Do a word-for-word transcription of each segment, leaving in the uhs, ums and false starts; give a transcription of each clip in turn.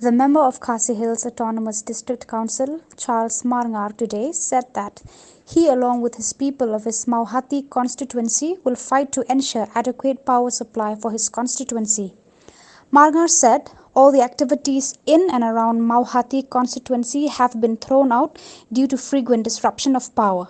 The member of Khasi Hills Autonomous District Council, Charles Marngar, today said that he, along with his people of his Mawhati constituency, will fight to ensure adequate power supply for his constituency. Marngar said all the activities in and around Mawhati constituency have been thrown out due to frequent disruption of power.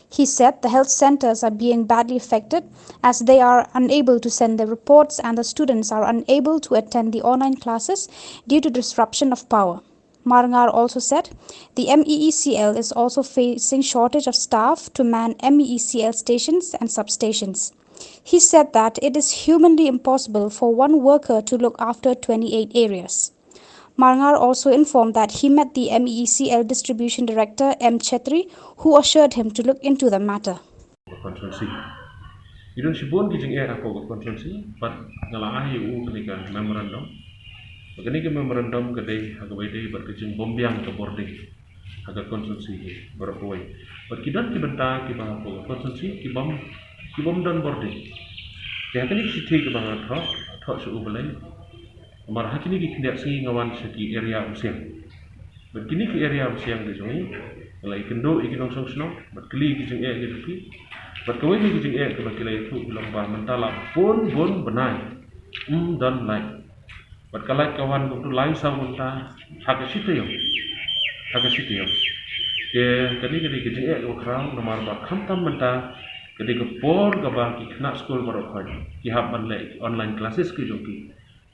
He said the health centers are being badly affected as they are unable to send their reports and the students are unable to attend the online classes due to disruption of power. Marngar also said the M E E C L is also facing shortage of staff to man M E E C L stations and substations. He said that it is humanly impossible for one worker to look after twenty-eight areas. Marngar also informed that he met the M E E C L distribution director M Chetri, who assured him to look into the matter. Constituency. Ki don shibun ki jingeh ha ka constituency, bad nga la ai u kane ka memorandum. Kane ka memorandum ka dei ha kaba ïadei bad ka jingbymbiang ka bording ha ka constituency hi baroh kawei. Bad ki don ki bynta kiba ha ka constituency ki bym, ki bym don bording. Te ha kane ka shithi kaba nga thoh, thoh sha u balei. Namar ha kine ki khyndiat sngi nga wan sha ki area Umsiang. Bad kine ki area Umsiang ki jong ngi, nga la ïakynduh ïa ki nongshong shnong, bad kylli ki jingeh ki jong ki. Bad kawei na ki jingeh kaba ki la ïathuh ki long ba mynta la bun bun bnai ym don light. Bad ka light ka wan kumto lai saw ngunta ha ka shi taïew. Ha ka shi taïew. Te kane ka dei ka jingeh kaba khraw namar ba khamtam mynta ka dei ka por kaba ki khynnah skul baroh khoit ki hap ban leh online classes ki jong ki.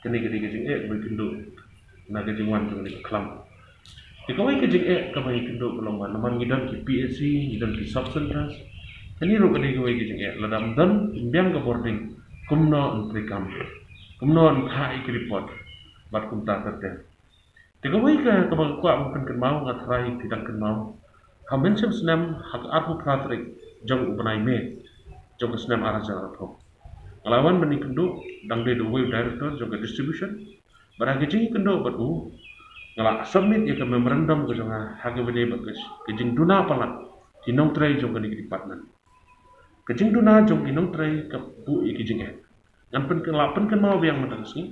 Kane ka dei ka jingeh kaba ïakynduh na ka jingwan jong kane ka khlam. Te kawei ka jingeh kaba ïakynduh ka long ba namar ngi don ki P H C, ngi don ki sub centers. Kane ruh ka dei kawei ka jingeh, lada ym don, ym biang ka bording, kumno yn treikam, kumno yn phah ïa ki report bad kumta ter ter. Te kawei ka kaba nga kwah ban pynkynmaw, nga tharai phi dang kynmaw, ha u mynshem snem, ha ka arphew phra tarik jong u bnai May jong ka snem ar hajar arphew, nga la wan ban ïakynduh, dang dei da uwei u director jong ka distribution. Bad ha ka jingïakynduh bad u, nga la submit ïa ka memorandum ka jong nga ha kaba ïadei bad ka jingduna palat ki nongtrei jong kane ka department. Ka jingduna jong ki nongtrei ka buh ïa ki jingeh. Ngan pyn, la pynkynmaw biang mynta ka sngi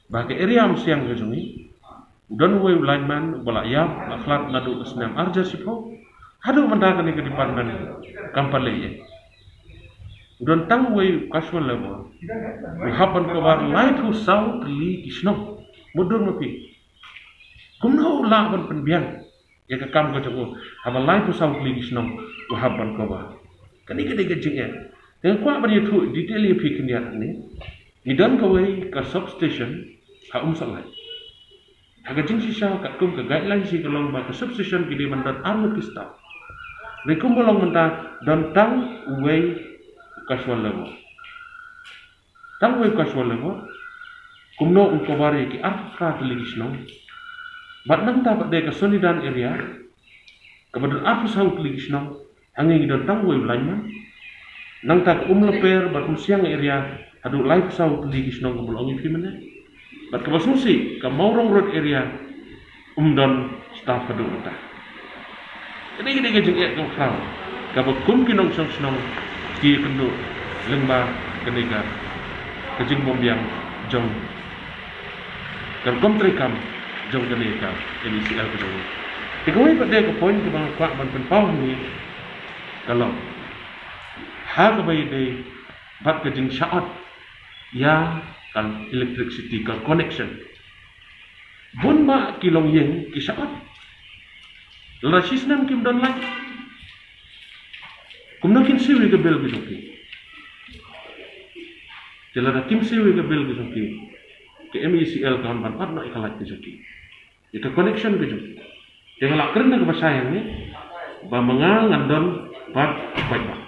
ba ha ka area Umsiang ka jong ngi, u don uwei u lineman uba la ïap, la khlad naduh ka snem ar hajar shiphew haduh mynta, kane ka department kam pat leh ei ei. U don tang uwei u casual labour, u hap ban cover laiphew saw tylli ki shnong. Mutdur ma phi, kumno u lah ban pynbiang ïa ka kam ka jong u haba laiphew saw tylli ki shnong u hap ban cover? Kane ka dei ka jingeh. Te nga kwah ban ïathuh detail ïa phi khyndiat hangne. Ngi don kawei ka substation ha Umsohlait. Ha ka jingshisha katkum ka guidelines hi ka long ba ka substation ki dei ban don arngut ki staff. Hynrei kumba long mynta don tang uwei u casual labour. Tang uwei u casual labour, kumno un cover ïa ki arphew phra tylli ki shnong? Bad nangta pat dei ka Sonidan area kaba don arphew saw tylli ki shnong, hangne ngi don tang uwei u lineman. Nangta ka Umlaper bad Umsiang area haduh laiphew saw tylli ki shnong kumba la ong ïa phi mynne. Bad kaba sngewsih ka Mawrong Road area um don staff haduh mynta. Kane ka dei ka jingeh kaba khraw kaba kum ki nongshong shnong ki ïakynduh lyngba kane ka, ka jingbymbiang jong ka rukom treikam jong kane ka M E C L ka jong ngi. Te kawei pat de ka point kaba nga kwah ban pynpaw hangne ka long ha kaba ïadei bad ka jingshah ot ïa ka electricity, ka connection. Bun bah ki longïing ki shah ot. Lada shi snem kim don light, kumno kin siew ïa ka bill ka jong ki? Te lada kim siew ïa ka bill ka jong ki, ka M E C L kan wan ban ot noh ïa ka light ka jong ki, ïa ka connection ka jong ki. Te nga la kren da kaba shai hangne ba ma nga ngan don bad u paidbah.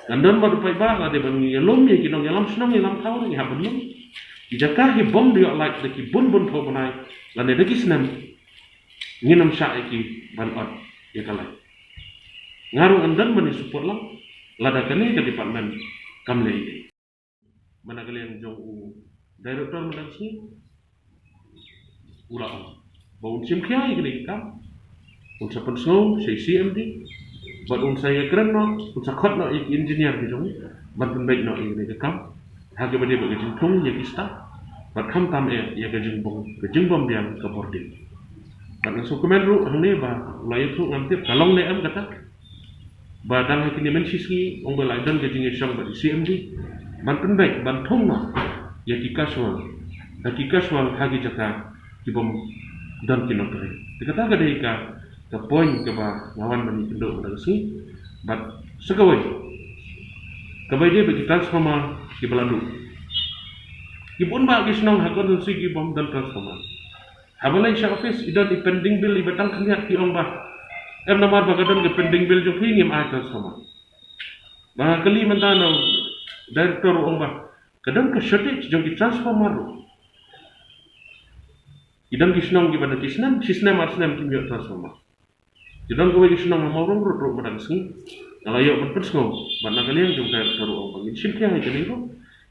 Ngan don bad u paidbah, lada ban ïalum ïa ki nongïalam shnong ïalam thaw ngi hap ban lum. Ki jaka hi bym da ïoh light da ki bun bun phew bnai lane da ki snem, ngin ym shah ïa ki ban ot ïa ka light. Nga ruh ngan don ban ïa support lang lada kane ka department kam leh ei ei. Mynta ka liang jong u director mynta ka sngi u la ong ba un shim khia ïa kane ka kam, un sa pynsngew sha i C M D bad un sa ïakren noh, un sa khot noh ïa ki engineer ki jong ngi ban pynbeit noh ïa kane ka kam ha kaba ïadei bad ka jingthung ïa ki staff. Bad khamtam eh ïa ka jingbong, ka jingbym biang ka bording. Bad nga sngewkmen ruh hangne ba la ïathuh, ngam tip ka long ne em kata. Ba dang ha kine mynshi sngi ong ba la don ka jingïashong bad i C M D ban pynbeit, ban thung noh ïa ki casual, da ki casual ha ki jaka ki bym don ki nongtrei. Te kata ka dei ka, ka point kaba nga wan ban ïakynduh mynta ka sngi. Bad sa kawei, kaba ïadei bad ki transformer kiba la duh. Ki bun bah ki shnong ha constituency ki bym don transformer. Haba leit sha office i don i pending bill iba tang khyndiat, ki ong ba, em, namar ba ka don ka pending bill jong phi ngim ai transformer. Ba kali mynta na u director u ong ba ka don ka shortage jong ki transformer ruh. I don ki shnong kiba da ki snem, shi snem ar snem kim ïoh transformer. Ki don kawei ki shnong ha Mawrong Road ruh mynta ka sngi. Nga la ïoh ban pynsngew bad na ka liang jong ka director u ong ba ngin shim khia ïa kane ruh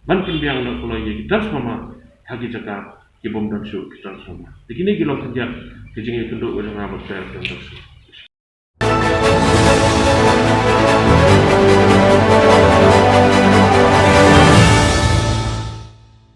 ban pynbiang noh kloi ïa ki transformer ha ki jaka ki bym don shuh ki transformer. Te kine ki long khyndiat ki jingïakynduh ka jong nga bad ka director mynta ka sngi.